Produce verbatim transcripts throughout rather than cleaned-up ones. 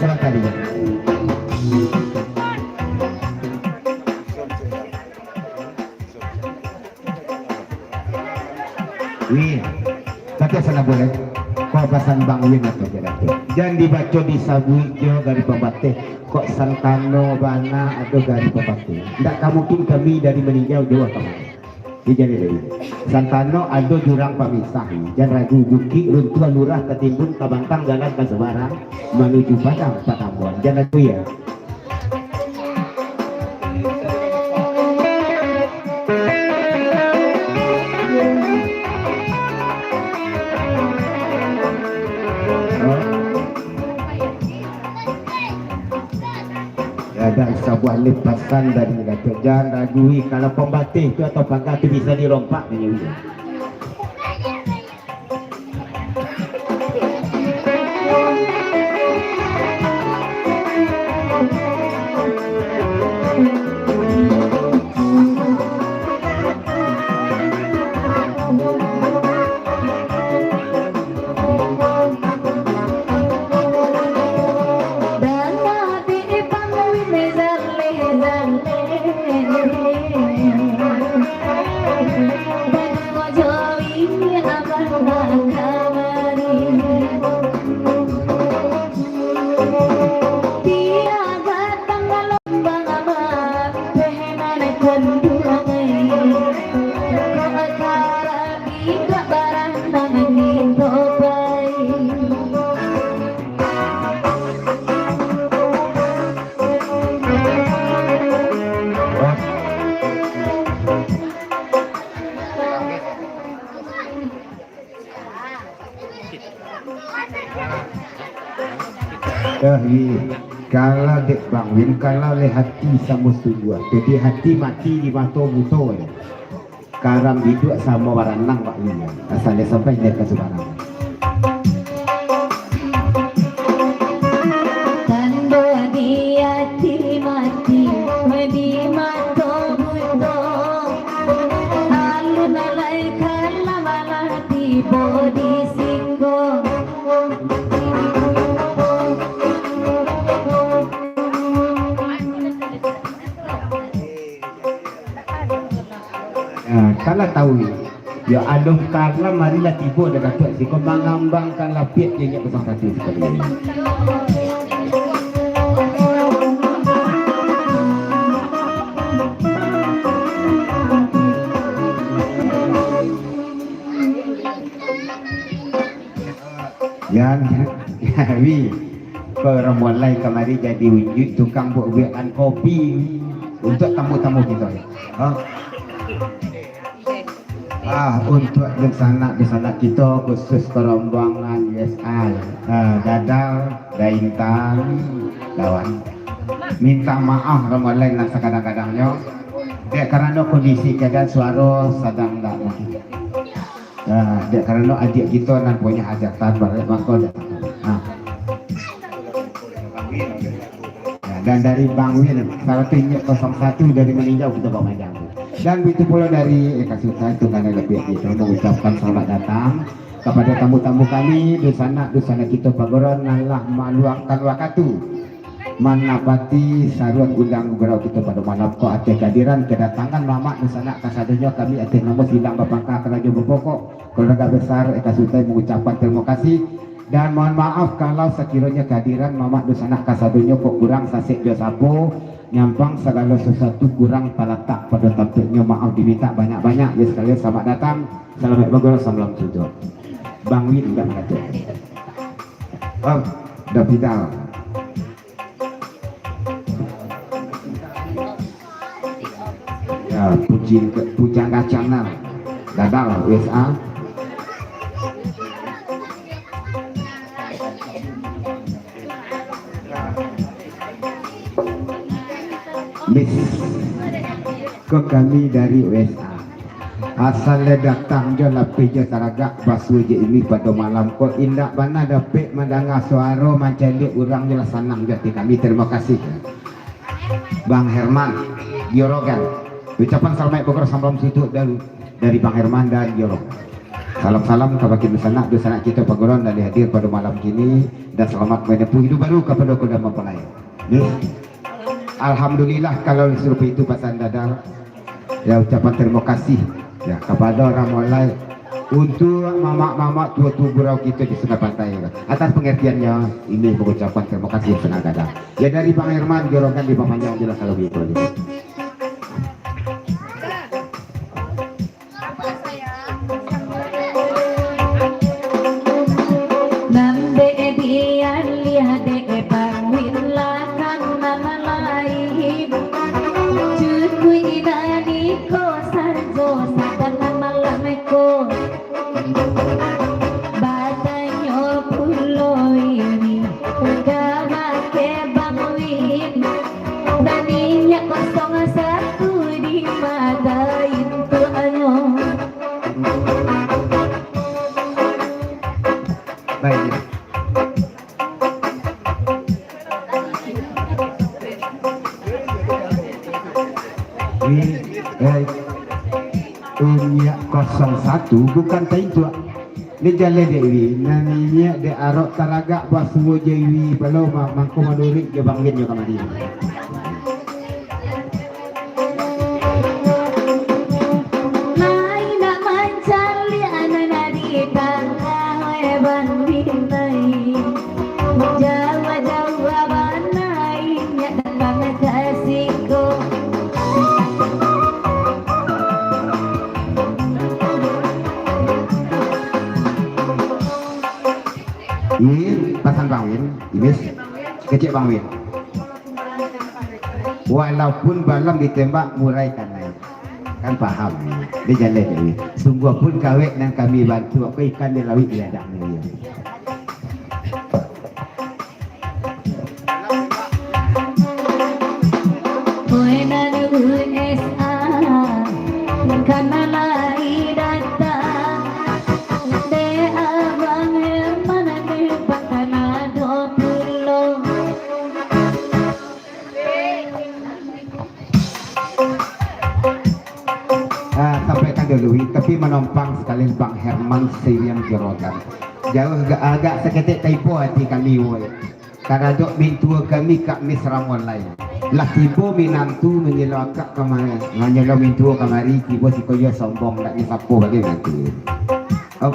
Sabatari. Wih, tapi asal nak buliah. Kau pasan Bang Win atau tidak tu? Jan dibaco disabuik jo gari pambateh. Kok santano bana ado gari pambateh. Ndak ka mungkin kami dari Maninjau jauah ka mano. Di jaleh tadi. Santano ado jurang pamisah, jan ragu, bukik runtuah lurah tatimbun, tabantang jalan ka Subarang, manuju Padang Patambuan. Jan ragu, ya. Ya, dan sabuah lepasan dari Datuk, jan ragui, kalau pambateh tu atau pagar tu bisa dirompak, nyo. Dah, wi. Kalau dek Bang Win, kalau leh hati samo sungguah, jadi hati mati di mato buto, ya. Karam biduak samo baranang, Pak Win, ya. Asal leh sampai indak ka Subarang. Tando di ati mati, di mato buto, alun lai kalam alah tibo di siko. Nah, kalau tahu, ya, alun kalam ari lah tibo dah Datuak siko mangambangkan lapiak je inyo pasang satu sakali. Yan, wi, ko rombongan lai kamari jadi unjuik tukang buek-buekan kopi, wi, untuak tamu-tamu kito, ya. Ha? Ah, untuak dunsanak-dunsanak kito, khusus ko rombongan U S A, ah, Dadal, Daintang, kawan. Minta maaf rombongan lai nan sakadang-kadangnyo. Dek karano kondisi keadaan suaro sadang ndak mungkin. Ah, dek karano adiak kito nan punyo hajatan, baranak mangko datang. Ah. Ya, dan dari Bang Wil, saratus inyo kosong satu dari Maninjau kito bapanjang tu. Dan begitu pulo dari Eka Sutan, tunggangan lapiak kito, mengucapkan selamat datang kepada tamu-tamu kami, dunsanak-dunsanak kito paguruan nan lah maluangkan wakatu manapati saruan undang gurau kito pado malam ko, ateh kehadiran, kedatangan mamak dunsanak kasadonyo, kami ateh namo silang bapangka karajo bapokok, keluarga besar Eka Sutan mengucapkan terima kasih. Dan mohon maaf kalau sakironyo kehadiran mamak dunsanak kasadonyo kok kurang sasek jo sapo, nyampang sagalo sasuatu kurang talatak pado tampeknyo, maaf dimintak banyak-banyak. Yo, sakali selamat datang, salamaik bagurau, salam suntuak. Bang Win dah mangatuak. Oh, dah pindah. Ya, Pujang-, Pujangga Channel. Dadal, U S A. Miss, ko kami dari U S A. Asal lah datang jo lapeh jo taragak, basuo jo iluih pado malam ko, indak bana dapek mandanga suaro mancaliak urang, jo lah sanang jo ati kami. Tarimo kasih. Bang Herman, Jorogan. Ucapan salamaik bagurau salam suntuak dari, dari Bang Herman dan Jorogan. Salam-salam kabake dunsanak, dunsanak kito paguruan nan hadir pado malam kini, dan salamat manempuh iduik baru kapado kuda mempelai. Nih. Alhamdulillah, kalau seperti itu pasan Dadang. Ya, ucapan terima kasih, ya, kapado urang molai, untuak mamak-mamak tuo-tuo gurau kito di Sungai Pantai, atas pengertiannya, ini mengucapkan terima kasih, Sungai Dadang. Ya, dari Bang Herman, Jorogan di Papanjang, jelas kalau gitu. Nan dek dialih dek Bang Win lakang nan lain. Cukuik nan iko sajo sabatang malam ko. Batanyo pulo ini kabake Bang Win. Nan inyo kosong satu di mata intuanyo. Baik. Wi, eh, inyiak kosong satu bukan taintuak. Ni jaleh dek Wi, nan inyiak dek arok taragak basuo jo Wi, balo ma-, mangko manuruik jo Bang Win jo kamari. Lai nak mancaliak nan di tangah, eh, Bang Win ai. Jauah-jauah bana inyiak datang ka siko. Wi, pasan Bang Win, Imis, kecek Bang Win. Walaupun balam ditembak, murai kanai. Kan paham, dek jaleh dek Wi. Sungguahpun kawek nan kami bantuak, ko ikan di lauik di ladang ni. Oi nan U S A, kana lai datang, dek Abang Herman nan di Panganado pulo. Ah, sampaikan dulu, Wi, tapi manompang sakali Bang Herman siriang Jorogan. Jauah agak, agak saketek taibo ati kami, woi. Taradok mintuo kami Kak Mis Ramon lai. Lah tibo minantu manyilo akak kamari, manyilo mintuo kamari, tibo siko iyo sombong, ndak nyo sapo bagai minantu. Oh,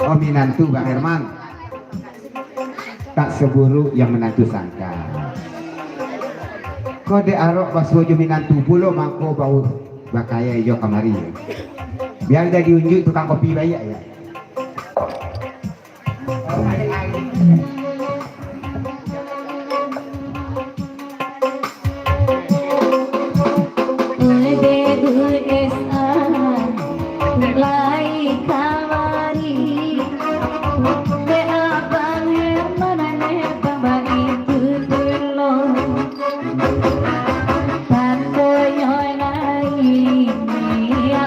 oh, minantu Bang Herman. Tak seburuk yang menantu sangka. Ko dek arok basuo jo minantu pulo, mangko bau bakayai jo kamari. Biar jadi unjuik tukang kopi baiak, ya. Lai kamari, dek Abang Herman, dek Abang Baik Tutulong. Tandonyo naiak,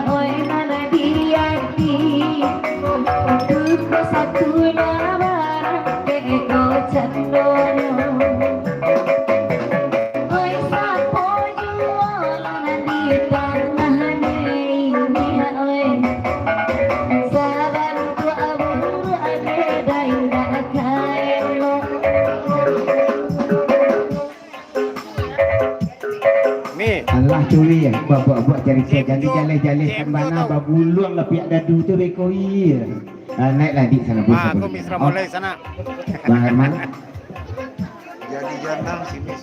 oi, nan di ati. Duko satu lah barang, dek ko candonyo. Oi, sapo juo nan di tangah ni, oi. Sabantuak buruak ade dai ndak ka elok. Mi. Alah, curi, ya. Buat-buat carito, jadi jaleh-jaleh kan bana, babuluang lah piak dadu tu beko, iya. Ah, naiklah, Dik, sana, bos, Ah, sana, aku bos. Misra Oh. Mulai sana. Bang Herman. Jadi janang si Mis.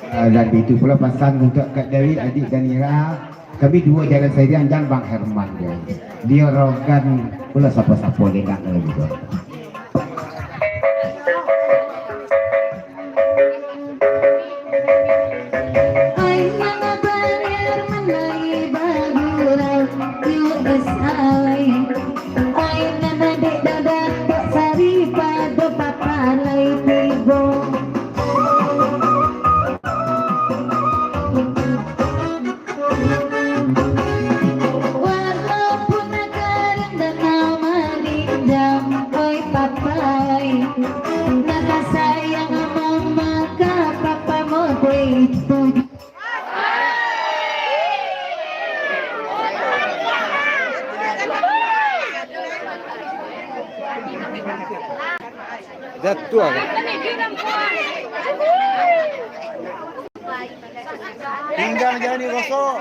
Ah, dan itu pula pasan untuk Kak Dewi, adik dan Ira. Kami duo jalan siriang, jan Bang Herman, ya. Dia Rogan pula sapa-sapa, dia nak lagi tu. Ai, mana bayar manai bagurau U S A lai. Ai, mana dek dadah tok sari pado papa lai tibo. Walaupun kering dan malinjam, oi papai, nak sayang mama ka papa mo kue tuju. Jatuah. Pinggang jangan digosok.